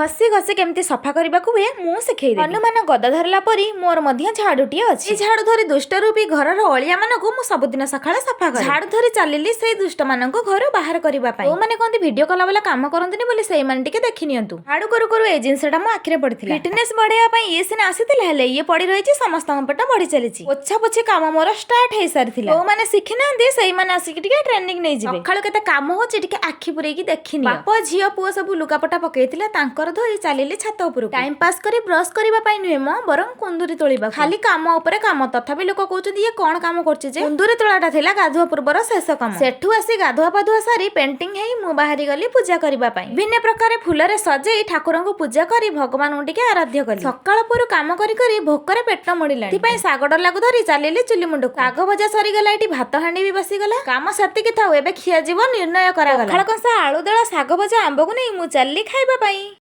ଘଷି ଘଷି କେମିତି ସଫା କରିବାକୁ ହୁଏ ମୁଁ ଶିଖେଇଦେବି। ହନୁମାନ ଗଦା ଧରିଲା ପରି ମୋର ମଧ୍ୟ ଝାଡୁଟିଏ ଅଛି। ଏଇ ଝାଡୁ ଧରି ଦୁଷ୍ଟ ରୂପୀ ଘରର ଅଳିଆ ମାନଙ୍କୁ ମୁଁ ସବୁଦିନ ସକାଳେ ସଫା କରେ। ଝାଡୁ ଧରି ଚାଲିଲି ସେଇ ଦୁଷ୍ଟ ମାନଙ୍କୁ ଘରୁ ବାହାର କରିବା ପାଇଁ। ଯୋଉମାନେ କହନ୍ତି ଭିଡିଓ କଲା ବାଲା କାମ କରନ୍ତିନି ବୋଲି, ସେଇମାନେ ଟିକେ ଦେଖି ନିଅନ୍ତୁ। ଝାଡୁ କରୁ କରୁ ଏଇ ଜିନିଷଟା ମୋ ଆଖିରେ ପଡିଥିଲା। ଫିଟନେସ୍ ବଢେଇବା ପାଇଁ ଇଏ ସିନା ଆସିଥିଲା, ହେଲେ ଇଏ ପଡି ରହିଛି, ସମସ୍ତଙ୍କ ପେଟ ବଢି ଚାଲିଛି। ପୋଛା ପୋଛି କାମ ମୋର ଷ୍ଟାର୍ଟ ହେଇସାରିଥିଲା। ଯୋଉମାନେ ଶିଖିନାହାନ୍ତି, ସେଇମାନେ ଆସିକି ଟିକେ ଟ୍ରେନିଂ ନେଇଯିବେ। ସକାଳୁ କେତେ କାମ ହଉଛି, ଟିକେ ଆଖି ପୁରେଇକି ଦେଖିନି। ବାପ, ଝିଅ, ପୁଅ ସବୁ ଲୁଗାପଟା ପକେଇଥିଲେ, ତାଙ୍କର ଧୋଇ ଚାଲିଲି ଛାତ ଉପରକୁ। ଟାଇମ ପାସ୍ କରି ବ୍ରଶ କରିବା ପାଇଁ ନୁହେଁ ମ, ବରଂ କୁନ୍ଦୁରି ତୋଳିବା। ଖାଲି କାମ ଉପରେ କାମ, ତଥାପି ଲୋକ କହୁଛନ୍ତି ଇଏ କଣ କାମ କରୁଛି ଯେ। କୁନ୍ଦୁରି ତୋଳାଟା ଥିଲା ଗାଧୁଆ ପୂର୍ବର ଶେଷ କାମ। ସେଠୁ ଆସି ଗାଧୁଆ ପାଧୁଆ ସାରି ପେଣ୍ଟିଂ ହେଇ ମୁଁ ବାହାରି ଗଲି ପୂଜା କରିବା ପାଇଁ। ଭିନ୍ନ ପ୍ରକାର ଫୁଲରେ ସଜେଇ ଠାକୁରଙ୍କୁ ପୂଜା କରି ଭଗବାନଙ୍କୁ ଟିକେ ଆରାଧ୍ୟ କଲି। ସକାଳ ପରୁ କାମ କରି କରି ଭୋକରେ ପେଟ ମୋଡ଼ିଲାଣି। ସେଥିପାଇଁ ଶାଗ ଡଲାକୁ ଧରି ଚାଲିଲି ଚୁଲି ମୁଣ୍ଡକୁ। ଶାଗ ଭଜା ସରିଗଲା, ଏଠି ଭାତ ହାଣ୍ଡି ବି ବସିଗଲା। କାମ ସେତିକି ଥାଉ, ଏବେ ଖିଆଯିବ ନିର୍ଣ୍ଣୟ କରାଗଲା। ପଖାଳ କଂସା, ଆଳୁ ଦଳା, ଶାଗ ଭଜା, ଆମ୍ବକୁ ନେଇ ମୁଁ ଚାଲିଲି ଖାଇବା ପାଇଁ।